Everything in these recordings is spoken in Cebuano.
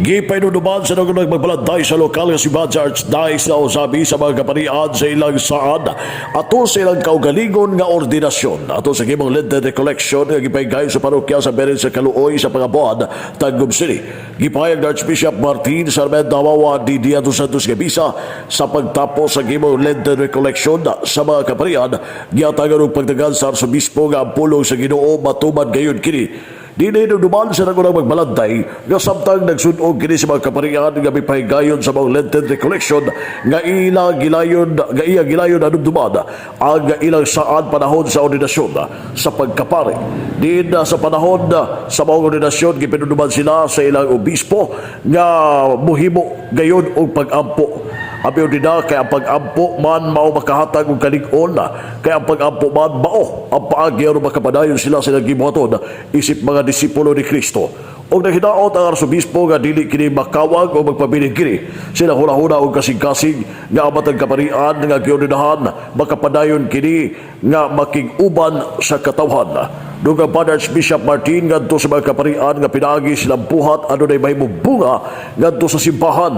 Gipahinumduman sa nangunang magbalanday sa lokal nga simbahan sa Archdiocese sa Ozamiz sa mga kaparian sa ilang saad ato sa ilang kaugalingon nga ordinasyon. Ato sa gihimong Lenten Recollection nga gipahigayon sa parokya sa Birhen sa Kaluoy sa Pangabuan, Tagum City. Gipahayag ni Archbishop Martin Sarmiento Hamawa D.D. ato sa nga misa sa pagtapos sa gihimong Lenten Recollection sa mga kaparian, gihatagan og pagdagan sa Arsobispo nga ang pulong sa Ginoo matuman gayon kini. Dili duman sa nangunang magbalantay nga samtang nagsunog kini sa mga kaparian nga mipahigayon sa mga Lenten Recollection nga ila gilayon nga iya gilayon nadumduman ang ilang saad panahon sa ordinasyon sa pagkapari. Diin sa panahon sa mga ordinasyon, gipinumduman sila sa ilang obispo nga muhimo gayon og pag-ampo. Abi na kay ang pag-ampo man mao makahatag og kalig-on, kay ang pag-ampo man mao ang paagi aron makapadayon sila sa ilang gibuhaton isip mga disipulo ni Kristo. Og naghinaot ang arsobispo nga dili kini makawag o magpabilin kini sila huna-huna og kasing-kasing nga ang matag kaparian nga giordinahan makapadayon kini nga makig-uban sa katawhan. Dugang pa Archbishop Martin ngadto sa mga kaparian nga pinaagi silang buhat adunay mahimong bunga ngadto sa simbahan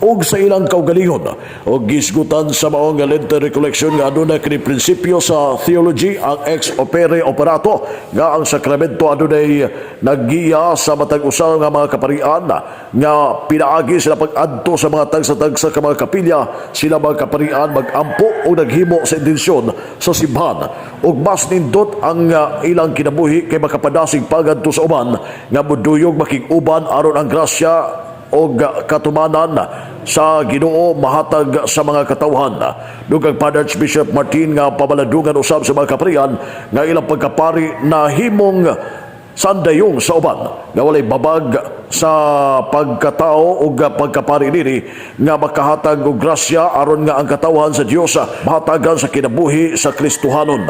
ug sa ilang kaugalingon. Og gisgutan sa maong nga Lenten Recollection nga adunay kini prinsipyo sa theology, ang ex opere operato, nga ang sakramento adunay naggiya sa matag usa nga mga kaparian nga pinaagi sila pag-adto sa mga tagsa-tagsa ka mga kapilya, sila mga kaparian magampo o naghimo sa intensyon sa simbahan ug mas nindot ang ilang kinabuhi kay makapadasig pagadto sa uban nga muduyog makig-uban aron ang grasya og katumanan sa Ginoo mahatag sa mga katawhan. Dugang pa Archbishop Martin nga pamalandungan usab sa mga kaparian nga ilang pagkapari na himong sandayong sa uban nga walay babag sa pagkatao ug pagkapari nini nga makahatag og grasya aron nga ang katawhan sa Dios mahatagan sa kinabuhi sa Kristohanon.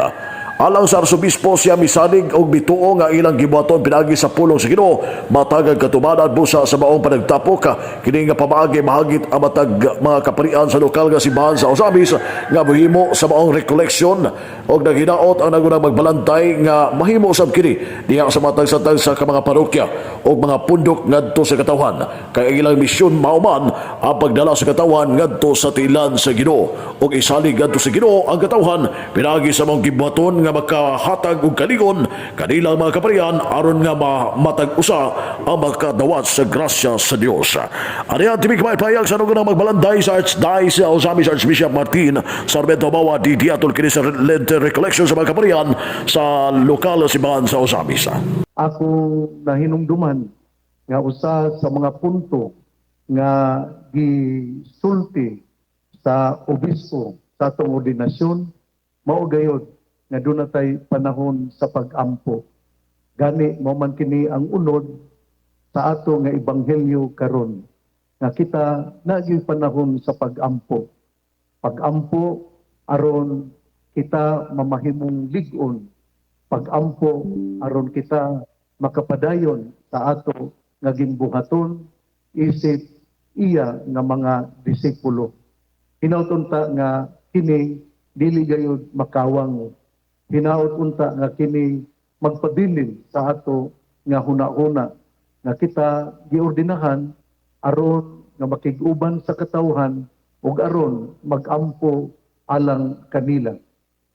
Alang sa Arsobispo, siya misalig og mituo nga ilang gibuhaton pinaagi sa pulong sa Ginoo matagag katumanan busa sa maong panagtapok. Kini nga pamaagi mahagit ang matag mga kaparian sa lokal nga simbahan sa Ozamiz nga mohimo sa maong recollection og naghinaot ang nagunang magbalantay nga mahimo usab kini diha sa matag sa tagsa ka mga parokya og mga pundok ngadto sa katawhan kay ang ilang misyon mao man ang pagdala sa katawhan ngadto sa tilan sa Ginoo ug isalig ngadto sa Ginoo ang katawhan pinaagi sa mga gibuhaton nga makahatag og kalig-on kanilang mga kaparian aron nga matag usa ang makadawat sa grasya sa Dios. Ani ang tibi payag sa nagunang magbalanday sa Archdiocese sa Ozamiz, Archbishop Martin Sarmiento Hamawa D.D. atol kini sa Lenten Recollection sa mga kaparian sa lokal na simbahan sa Ozamiz. Akong nahinumduman nga usa sa mga punto nga gisulti sa obispo sa atong ordinasyon mao gayod nga duna tay panahon sa pag-ampo. Gani mao man kini ang unod sa ato nga ebanghelyo karon nga kita naa panahon sa pag-ampo. Pag-ampo aron kita mamahimong lig-on, pag-ampo aron kita makapadayon sa ato nga ginbuhaton isip iya nga mga disipulo. Hinaut unta nga kini dili gayud makawang. Hinaut unta nga kini magpabilin sa ato nga huna-huna nga kita giordinahan aron nga makig-uban sa katawhan ug aron magampo alang kanila.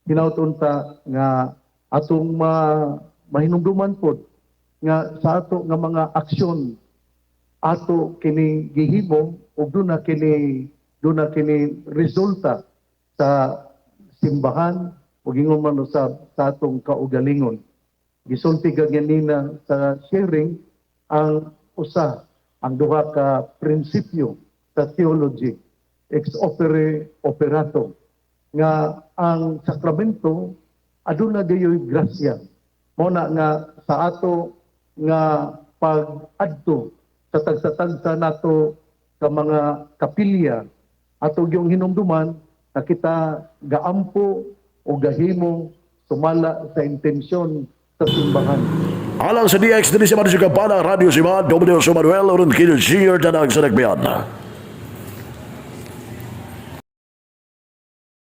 Hinaut unta nga atong mahinumduman pod nga sa ato nga mga aksyon ato kini gihimo ug duna kini resulta sa simbahan ug ingon man usab sa atong kaugalingon. Gisulti ganina sa sharing ang usa ang duha ka prinsipyo sa theology, ex opere operato, nga ang sakramento aduna gayoy grasya. Mao na nga sa ato nga pag-adto sa tagsa-tagsa nato sa mga kapilya, ato gyung hinumduman na kita gaampo o gahimo sumala sa intensyon sa simbahan. Alang sa DX, diri sa Marisyo Kampana, Radio Simbahan, W. Manuel, Ronquillo Jr. Danag sa Nagbiyan.